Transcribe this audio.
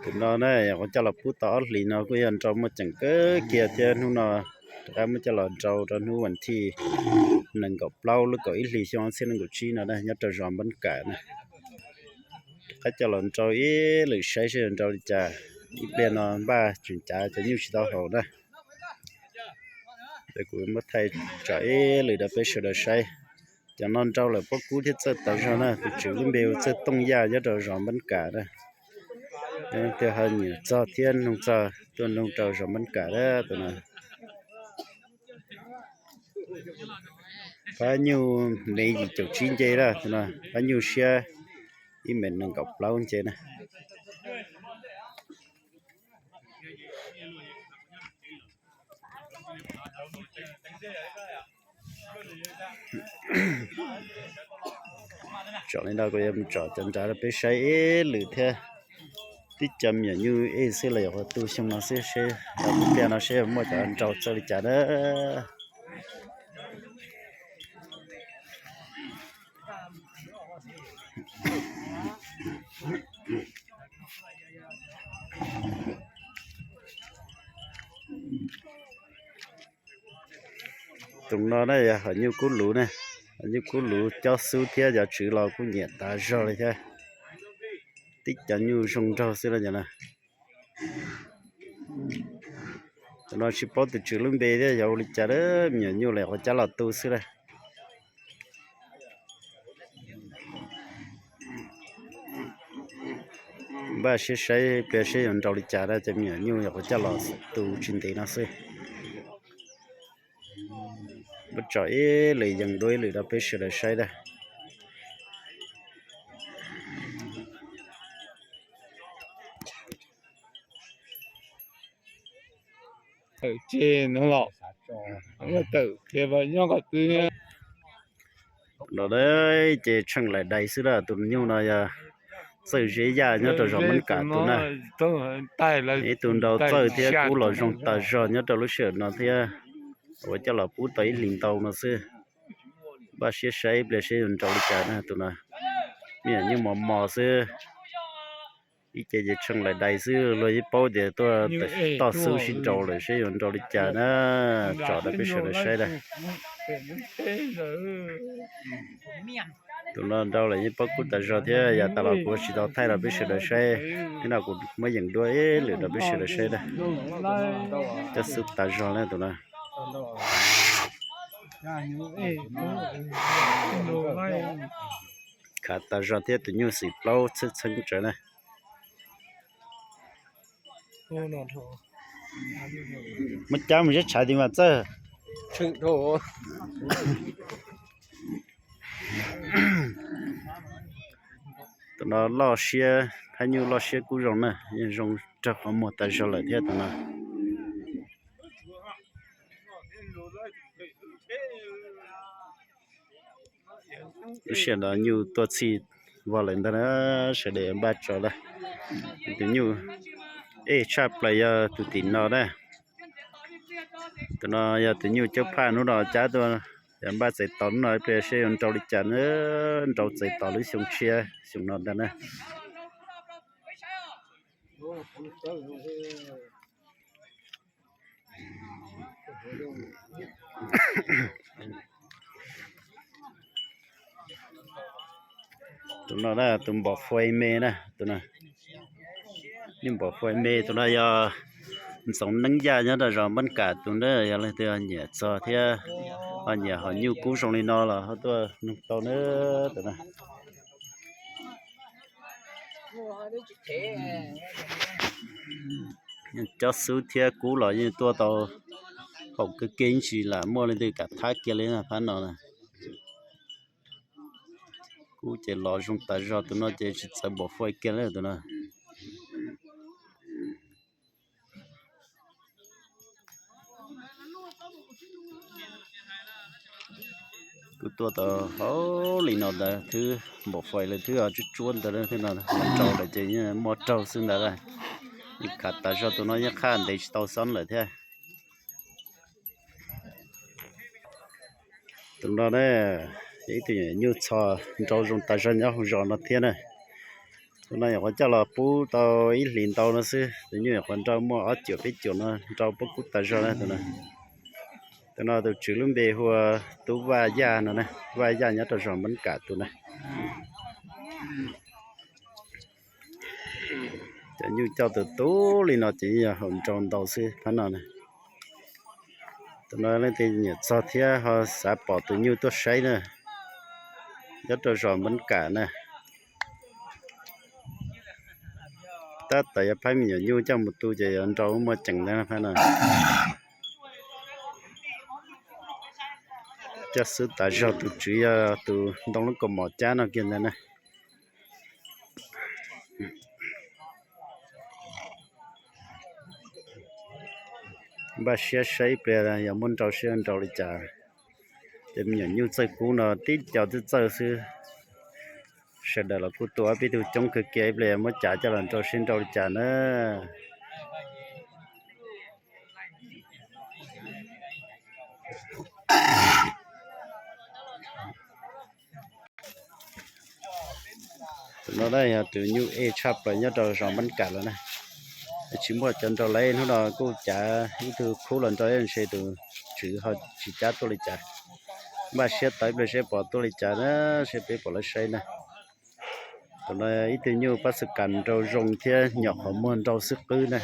Tus no na, yog kuv coj los pub tau ob hlis no kuj yog nrau muaj ceem kawg kiag thiab. Hnub no rov qab muab coj los nrau rau hnub vas thij nees nkaum plaub lub kaum ib hlis xyoo ob txhiab nees nkaum tsib no na, nyob rau zos Npab Kam na. Rov qab coj los nrau ib lwm saib seb yuav nrau li cas. Ib pliag no npaj tseem cav cov nyuj tsis tau haum na. Ces kuv muab thaij tsom ib lwm rau peb sawv daws saib. Cov no nrau lawm pob kub thiab txawj tas zog na, tus tswv lub npe hu Txawj Tooj Yaj nyob rau zos Npab Kam na. Twb ho nyiam txog thiab noog txog tuaj noog rau zos Npab Kam na tus no. Phab nyuj me yim caum tsib nce na tus no, phab nyuj siab ib mev nees nkaum plaub nce na. Tsom li no kuv yuav mus tsom cov nrad rau peb saib ib lwm thiab. Twb cov me nyuam nyuj ej xwb los yuav qhuav tu xyoo no xwb, seb ib pliag no seb muaj cov nrau txawj li cas na. Tus no na yog hom nyuj kub luv na, hom nyuj kub luv cob xub thiab cov tswv los kuj nyiam tas zog li thiab. Tib cov nyuj zoo nraug xwb na cov no. Tus no tsis paub tus tswv lub npe thiab yog ua li cas, me nyuam nyuj lawm qhov cab los tu xwb na. Npaj siab saib pliag seb yuav nrau li cas na, cov me nyuam nyuj yog qhov cab los tu tsis ntev no xwb. Muab tsom ib lwm yees dua ib lwm rau peb sawv daws saib na. Tawm tseg no los, tawm qhia nyob qhov twg. No ces tsheej laim dais xwb na, tus nyuj no yog Txawj Zeb Yaj nyob rau zos Mab Kam tus na. Ib tug nrau txawj thiab kub los zoo tas zog nyob rau lub sij hawm no thiab. Ua coj los pub tau ib hlis ntau no xwb. Npaj siab saib ib pliag seb yuav nrau li cas na tus no. Me nyuam nyuj mos mos xwb. Ib ce ces tsheej laim dais xwb, luag yeej paub tias tuaj toj xub sib nrau lawm, seb yuav nrau li cas na. Tsom rau peb sawv daws saib na. Tus no nrau lawm yeej paub kub tas zog thiab, yav tas los kuv tsis tau thaij rau peb sawv daws saib, hnub no kuv muab yees dua ib lwm rau peb sawv daws saib na. Cov xub tas zog na tus no. Khav tas zog thiab tus nyuj xim plaub txheeb txheeb tsawv na. Muab cab mus zeb tshav ti mas Txawj. Tus no loj siab, phab nyuj loj siab kub zoo na, yeej zoo raug qhov muag tas zog lawm thiab tus no. Lub sij hawm no nyuj tuaj txhij vog lawm ntag na, sawv daws npaj tso na. Tus nyuj ej tshaj plaws yog tus tim no na. Tus no yog tus nyuj cawb phaj hnub no cab tuaj, yog npaj txais tos hnub no ib pliag seb yuav nrau li cas na, nrau txais tos lub xyoo tshiab xyoo no ntag na. Tus no na tus npom fais me na, tus no nyuj npom fais me, tus no yog Ntxoov Neeb Yaj nyob rau zos Npab Kam tus na, yog leej twg nyiam txog thiab ho nyiam hom nyuj kub zoo li no los ho tuaj nug tau na tus no. Cob xub thiab kub los yeej tuaj tau haum kawg kiag, tsis lam muaj leej twg kam thab kiag li na phab no na. Kub ces los zoo tas zog, tus no ces tsis txawv npom fais kiag li tus no. Kuv tuaj tau hauv li no ntawd, thwb npom fais lawm, thwb tsuab tsuab ntawd, rau lawm ces muaj raug xwb ntawd. Yeej khav tas zog, tus no yeej qhaj ntev tsis tau xob lawm thiab. Tus no na, ib tug nyuj txho nrau zoo tas zog nyob hauv zos no thiab na. Tus no nyuam qhuav coj los pub tau ib hlis ntau no xwb, tus nyuj nyuam qhuav nrau muaj ob cuam peb cuam no, nrau pob kub tas zog na tus no. Tus no tus tswv lub npe hu ua Tub Vaj Yaj no na, Vaj Yaj nyob rau zos Npab Kam tus na. Cov nyuj coj tus tub li no ces yog haum nrau ntau xwb phab no na. Tus no leej twg nyiam txog thiab ho xav pom tus nyuj tuaj saib na, nyob rau zos Npab Kam na. Tab tom yuav pab me nyuam nyuj coj mus tu ces yuav nrau muaj ceem ntawd phab no. Coj xwb tas zog, tus tswv yog tus ntoo lub kaus mom cab no kiag ntawd na. Npaj siab saib ib pliag yog muab nrau seb nrau li cas. Ces me nyuam nyuj txawj kub no tib co twb txawj xwb. Sawv daws los kuj tua ob peb tug coob kawg kiag, ib pliag muab cav coj los nrau seb nrau li cas na. Tus no yog tus nyuj ej tshaj plaws nyob rau zos Npab Kam lawm na. Tsis muaj cov nrau lawm, hnub no kuj cav ib tug khub los nrau, ntshe tus tswv ho tsis cab tuaj li cas. Npaj siab tau ib pliag seb pom tuaj li cas na, seb peb pom lawv saib na. Tus no ib tug nyuj pab xu kas nrau zoo thiab nyom qhov muag nrau xwb qwb na.